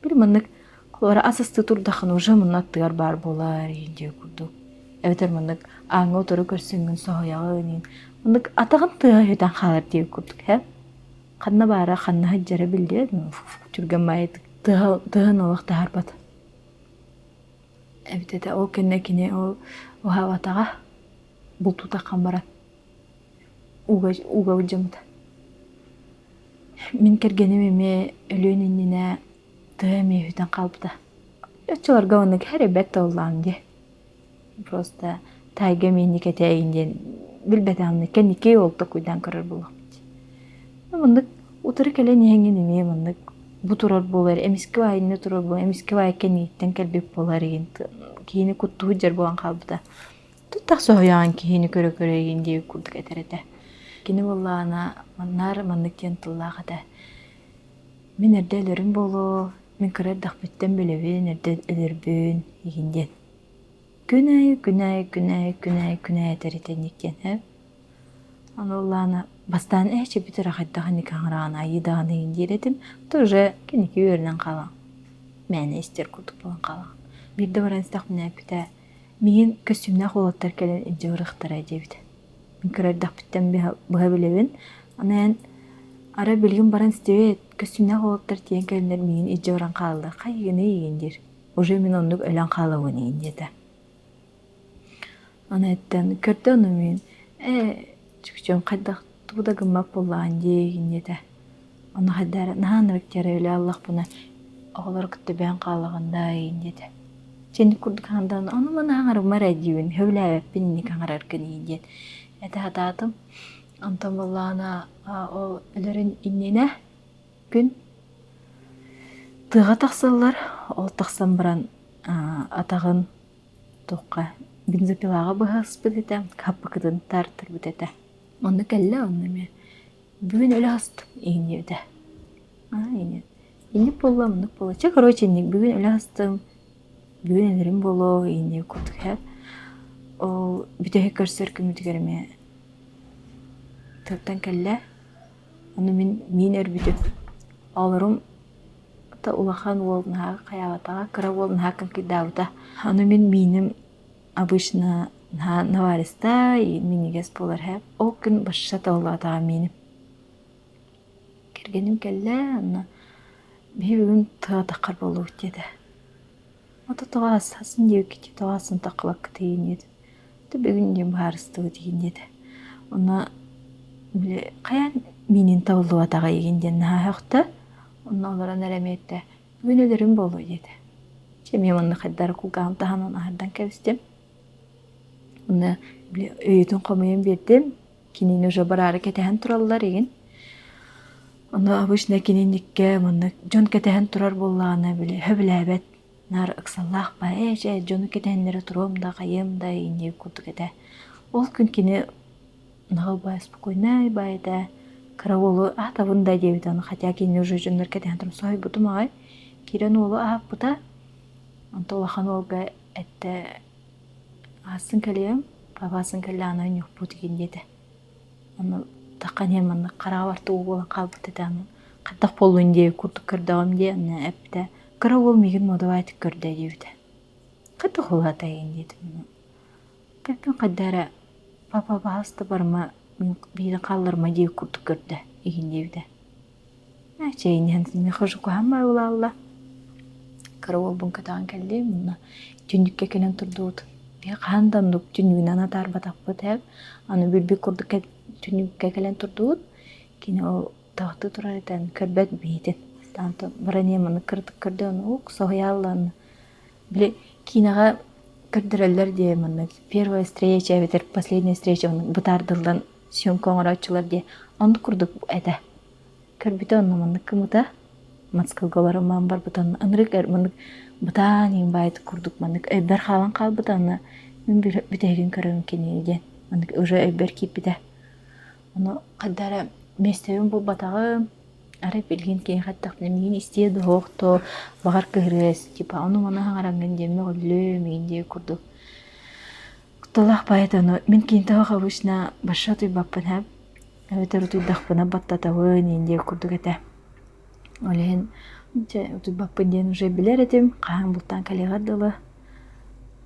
Били маннык холобура ас астыы турдаххына уже мунна аттыгар баар буолар иһин диэ курдук. Эбэтэр маннык ааҥҥа утары көрсөҥҥүн соһуйаҕын иһин. Маннык атаҕын тыаһа үтэн хаалар диэ курдук һэ. Ханна баара ханна сылдьара биллибэт түргэн маайытык тыаһын олох таһаарбат. Эбит этэ ол кэннэ кини ол уһаабатаҕа бултуутаххан баран ууга ууга былдьаммыта. Мин кэргэним эмиэ өлүөн иннинэ тыа эмиэ үтэн хаалбыта. Оччолорго оннук хэрийбэт да буоллаҕым дии. Просто тайга миинник этээйин диэн билбэтэҕим кэнники ол токуйдаан көрөр буолуохпут. Маннык утары кэлэн иһэҥҥин эмиэ маннык бу турар буолар, эмискэ баайынна турар буолар, эмискэ баай кэнниттэн кэлбит буолар игин киһини куттуу сылдьар буолан хаалбыта. Туттах соһуйаҕын киһини көрө-көрө игин диэбит курдук этэр этэ. Кини буоллаҕына наар маннык диэн тыллаах этэ. Мин эрдэ өлөрүм буолуо, мин кыра эрдэхпиттэн билэбин, эрдэ өлөрбүн игин диэн. Күн аайы, күн аайы, күн аайы, күн аайы, күн аайы этэр итинник диэн ээ. Ону ыллаана бастаан ээ чэппит эрэ хайдах инник хаҥыраҕын айыы даҕаны иһин диир этим, то уже кэнники үөрэнэн хаалаҕын. Мээнэ истэр курдук буолан хаалаҕын. Биирдэ баран истэхпинэ эппитэ миигин көстүүмнээх уолаттар кэлэн илдьэ барыахтара диэбитэ. Мин кыра эрдэхпиттэн быһа билэбин. Аны эн арай билигин баран истибэт көстүүмнээх уолаттар тиийэн кэлэннэр миигин илдьэ баран хааллар. Хайыгыный игин диир. Уже мин оннук өлөн хаалабын игин диэтэ. Аны эттэн көрдө ону мин ээ чүкчүм хайдах тугу да гыммат буоллаҕын дии игин диэтэ. Ону хайдах эрэ наһаа ынырык диэри өлө аллахпына оҕолору кытта бэйэҥ хаалаҕын даа игин диэтэ. Синник курдук хаандаан ону маны аҥарыммар эрэ диибин сөбүлээбэппин инник аҥараргын игин диэн этэ сатаатым. Онтон буоллаҕына ол өлөрүн иннинэ күн тыаҕа тахсаллар, ол тахсан баран атаҕын туохха бензопилаҕа быһа ыспыт этэ, хаппыкытын таартарбыт этэ. Онно кэллэ онно эмиэ бүгүн өлө астым иһин диэбитэ. Инник буолла, оннук буолла. Чэ, короче, инник бүгүн өлө астым, бүгүн өлөрүм буолуо, иһин курдук һэ. Ол бүтэһик көрсөр күммүтүгэр эмиэ тыаттан кэллэ. Ону мин миин өрбүтүм. Оҕолорум улахан уол наһаа хайаабатаҕа, кыра уол наһаа кыҥкыйдаабыта. Ону мин мииним обычно наһаа наваристай, минньигэс буолар һэ. Ол күн башша табыллыбатаҕа мииним. Кэргэним кэллэ, онно. Биһи бүгүн тыа таххар буоллубут диэтэ. Ото тоҕо аасын диэбиккит тоҕо аасын таххыбаккыт игин диэтим. Ото бүгүн диэн быһаарыстыбыт игин диэтэ. Онно били хайаан миинин табыллыбатаҕа игин диэн наһаа сөхтө. Онно олорон эрэ эмиэ эттэ бүгүн өлөрүм буолуо диэтэ. Чэ эмиэ манна хайдары кулгааҕым таһынан аһардан кэбистим. Онно били өйүтүн хомуйан биэрдим. Кинини уже бараары кэтэһэн тураллар игин. Ону обычно кининиккэ маннык дьон кэтэһэн турар буоллаҕына били сөбүлээбэт наар ыксаллаах ба ээ чэ дьону кэтэһиннэрэ туруом да хайыам да иннии курдук этэ. Ол күн кини наҕыл баай спокойнай баай этэ кыра уолу аатабын да диэбитэ ону хотя кинини уже дьоннор кэтэһэн туран соһуйбутум аҕай киирэн уолу аһаппыта онто улахан уолга эттэ Аассын кэлиэм, папасын кэллэҕинэ ньукпут игин диэтэ. Ону таххан иһэн маннык хараҕабар тугу буолан хаалбыт этэ аны хайдах буоллун диэбит курдук көрдөҕүм дии онно эппитэ кыра уол миигин муодабаайтык көрдө диэбитэ. Хайдах улаата игин диэтим ону. Пеппин хайда эрэ папа баһаалыста барыма мин биирин хаалларыма диэбит курдук көрдө игин диэбитэ. Чэйин иһэн миэхэ уже куһаҕан баҕайы буолаалла. Кыра уолбун көтөҕөн кэллим уонна түннүккэ кэлэн турдубут. Биһи хаһан да оннук түннүгүнэн атаарбатахпыт ээ. Аны билбит курдук түннүккэ кэлэн турдубут. Кини ол таҕыттыы турар этэн көрбөт биһитин. Онтон баран иһэн маннык кыратык көрдө оннук соһуйааллаан били киинэҕэ көрдөрөллөр диэ маннык первая встреча эбэтэр последняя встреча оннук бытаардыллан съемка оҥорооччулар диэ оннук курдук этэ. Көрбүтэ онно маннык кымыта Москвага олорон барбыта онно ынырык маннык бытаан иҥ баайыт курдук маннык өйбөр хаалан хаалбыта онно мин бүтэһигин көрөбүн кинини диэн маннык уже өйбөр киирбитэ. Ону хайда эрэ миэстэбин булбатаҕым арай билигин киһиэхэ эттэхпинэ миигин истиэ дуоһуох дуо баҕар кыһырыа типа ону-маны хаҥараҥҥын диэн мөҕүллүө миигин диэ курдук Кутталаах поэт ону мин кинитээх обычно большой утуйбаппын һэп эбэтэр утуйдахпына баттатабын иин диэх курдук этэ. Ол иһин дьэ утуйбаппын диэн уже билэр этим хаһан бултаан кэлиэҕэр дылы.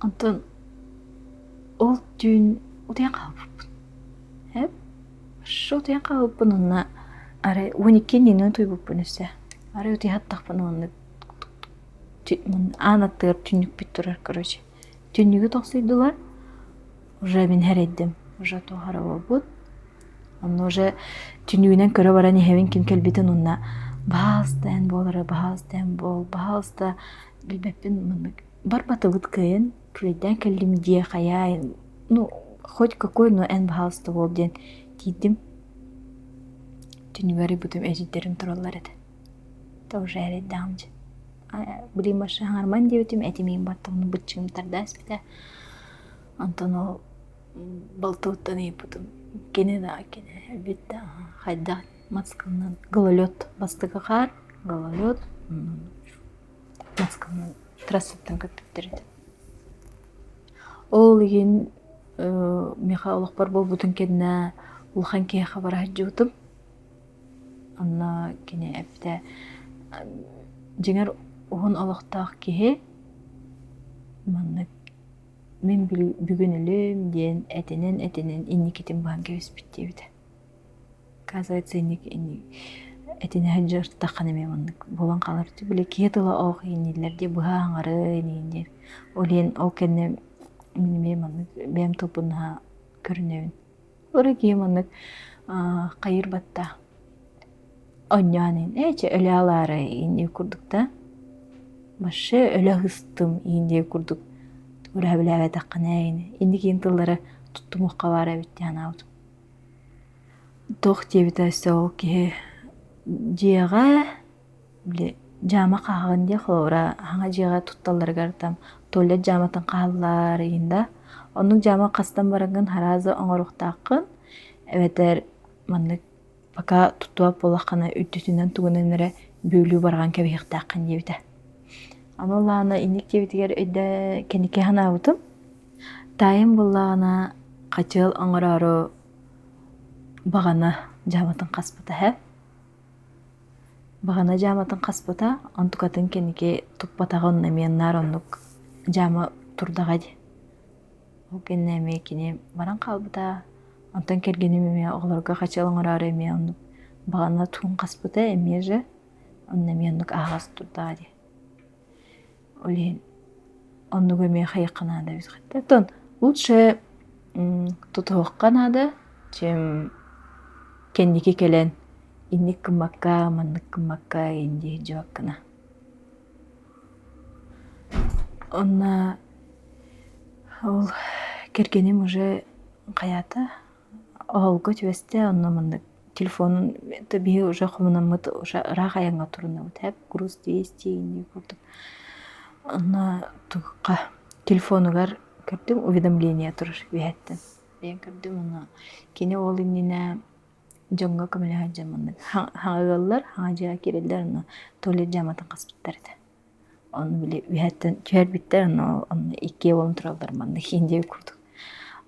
Онтон ол түүн утуйан хаалбыппын. Һэп хорошо утуйан хаалбыппын уонна арай 12 иннинэ утуйбуппун өссө. Арай утуйа сыттахпына оннук аан аттыгар түннүкпүт турар короче. Түннүгү тохсуйдулар, уже мин сэрэйдим, уже туох эрэ буолбут. Онно уже түннүгүнэн көрө баран иһэбин ким кэлбитин уонна баһаалыста эн буолара, баһаалыста эн буол, баһаалыста билбэппин маннык барбатыбыт кыайан күлэйдээн кэллим диэ хайаа ну хоть какой но эн баһаалыста буол диэн тиийдим. Түннүгэр ыйбытым эдьиийдэрим тураллар этэ. Тоже эрэйдээҕим дьэ. Блин машинаҕарман диэбитим этимиин баттаҕына быччыҥым тарда испитэ. Онтон ол балтыбыттан ыйыппытым кини да кини эбит да хайдах Москванан гололед бастакы хаар гололед Москванан трассаттан көппүттэр этэ. Ол иһин миэхэ олохпор буолбутун кэннэ улахан киһиэхэ бара сылдьыбытым. Онно кини эппитэ дьиҥэр уһун олохтоох киһи маннык мин бүгүн өлүөм диэн этинэн-этинэн инникитин быһан кэбиспит диэбитэ. Оказывается этинэ сылдьыртаххына эмиэ маннык буолан хаалар били киһи тыла оох иинниллэр дии быһа аҥарын иин диэн. Ол иһин ол кэннэ мин эмиэ маннык бэйэм тылбын наһаа көрүнэбин. Ыры киһи маннык хайыр батта онньоон иһин ээ чэ өлө алаары иин курдук да вообще өлө ыһыстым иин диэ курдук өрөһөбүлээбэтэххинэ инникиин тыллары туттумуохха баар эбит дии санаабытым. Туох диэбитэ өссө ол киһи дьиэҕэ били дьаама хааһаҕын дии холобура хаҥа дьиэҕэ тутталларыгар там туалет дьааматын хаһаллар игин да оннук дьаама хастан бараҥҥын хараазы оҥоруохтааххын эбэтэр маннык пока туттубат буоллаххына үрдүтүнэн тугунан эрэ бүөлүү барҕан кэбиһиэхтээххин диэбитэ. Аны Лаана инник диэбитигэр өйдөө кэнники санаабытым таайым буоллаҕына хачыал оҥороору баҕана дьааматын хаспыта эһэ. Баҕана дьааматын хаспыта, онтукатын кэнники туппатаҕын эмиэ наар оннук дьаама турдаҕа дии. Ол кэннэ эмиэ кини баран хаалбыта, онтон кэргэним эмиэ оҕолорго хачыал оҥороору эмиэ оннук баҕана тугун хаспыта эмиэ же. Онно эмиэ оннук аһаҕас турдаҕа дии. Ол иһин оннугу эмиэ хайыахха наада эбит хатта. Оттон лучше тутуһуохха наада, чем кэнники кэлэн инник гыммакка, маннык гыммакка инди дьыбаккына. Онно ол кэргэним уже хайаата оһолго түбэстэ, онно маннык телефонун биһи уже хомунаммыт уже ыраах айаҥҥа турунабыт эп груз 200 инни курдук. Онно тугукка телефонугар көрдүм уведомление турар үөһэттэн. Бэйэм көрдүм онно кини ол иннинэ дьоҥҥо көмөлөһөр дьон маннык хаҥа ыаллар, хаҥа дьиэҕэ киирэллэр онно туалет дьааматын хаспыттар этэ. Ону били үөһэттэн түһэрбиттэр, онно онно иккиэ буолан тураллар маннык индия курдук.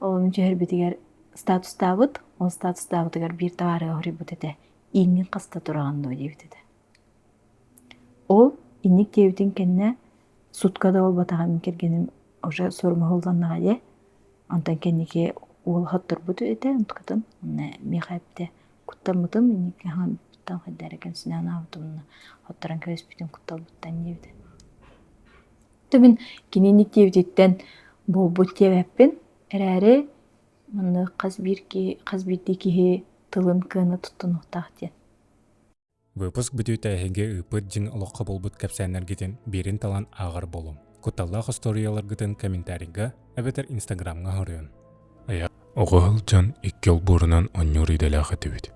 Ону түһэрбитигэр статустаабыт, ол статустаабытыгар биир табаарыга хоруйбут этэ: «Ииҥҥин хаста тураҕын дуо?» диэбит этэ. Ол инник диэбитин кэннэ сутка да буолбатаҕа мин кэргэним уже суорумаһылланнаҕа дии. Онтон кэнники уол хотторбут этэ онтукатын онно миэхэ эппитэ куттаммытым инники хаҥабыттан хайда эрэ кэмсинэн аабытым уонна хотторон кэбиспитим кутталбыттан диэбитэ. То мин кини инник диэбититтэн буолбут диэбэппин эрээри маннык хас биир киһи хас биирдии киһи тылын кыана туттунуохтаах диэн. Выпуск бүтүүтэ эһиги ыыппыт дьиҥ олоххо буолбут кэпсээннэргитин биирин талан ааҕар буолуҥ. Кутталлаах остуоруйаларгытын комментарийга эбэтэр инстаграмҥа хоруйун. Оҕо сылдьан икки олбуорунан оонньуур идэлээх этибит.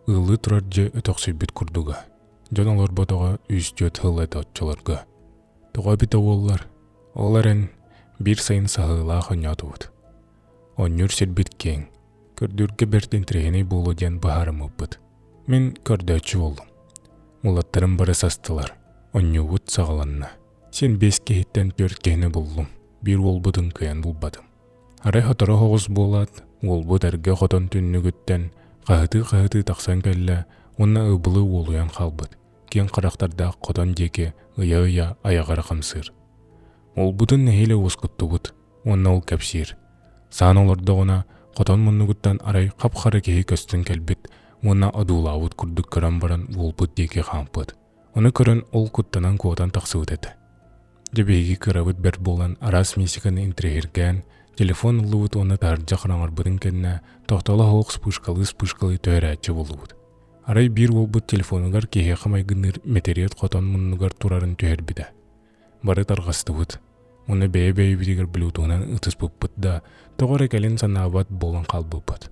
Ыаллыы турар дьиэ өтөхсүйбүт курдуга. Дьон олорботоҕо үс-түөрт сыл этэ оччолорго. Тоҕо эбитэ буоллар, ол эрэн биир сайын саһыылаах оонньоотубут. Оонньуур сирбит киэҥ, көрдүүргэ бэрт интэриэһинэй буолуо диэн быһаарыммыппыт. Мин көрдөөччү буоллум. Уолаттарым бары састылар. Оонньуубут саҕаланна. Син биэс киһиттэн түөрт киһини буллум. Биир уолбутун кыайан булбатым. Арай сотору соҕус буолаат, уолбут эргэ хотон түннүгүттэн хаһытыы-хаһытыы тахсан кэллэ уонна ыбылы уолуйан хаалбыт, киэҥ харахтардаах хотон диэки ыйа-ыйа айаҕара хамсыыр. Уолбутун нэһиилэ уоскуттубут уонна ол кэпсиир. Саан олордоҕуна, хотон муннугуттан арай хап-хара киһи көстөн кэлбит уонна одуулаабыт курдук көрөн баран уолбут диэки хаампыт. Ону көрөн ол куттанан куотан тахсыбыт этэ. Дьэ биһиги кырабыт бэрт буолан араас миисикэни интэриэһиргээн, телефон ыллыбыт уонна таһырдьа хараҥарбытын кэннэ тохтоло суох вспышкалыы-вспышкалыы түһэрээччи буоллубут. Арай биир уолбут телефонугар киһиэхэ майгынныыр мэтириэт хотон муннугар турарын түһэрбитэ. Бары тарҕастыбыт. Уонна бэйэ-бэйэбитигэр блютуһунан ытыспыппыт да, тоҕо эрэ кэлин санаабат буолан хаалбыппыт.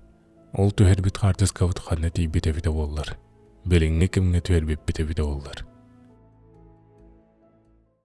Ол түһэрбит хаартыскабыт ханна тиийбит эбитэ буоллар. Билиҥҥи кэмҥэ түһэрбиппит эбитэ буоллар.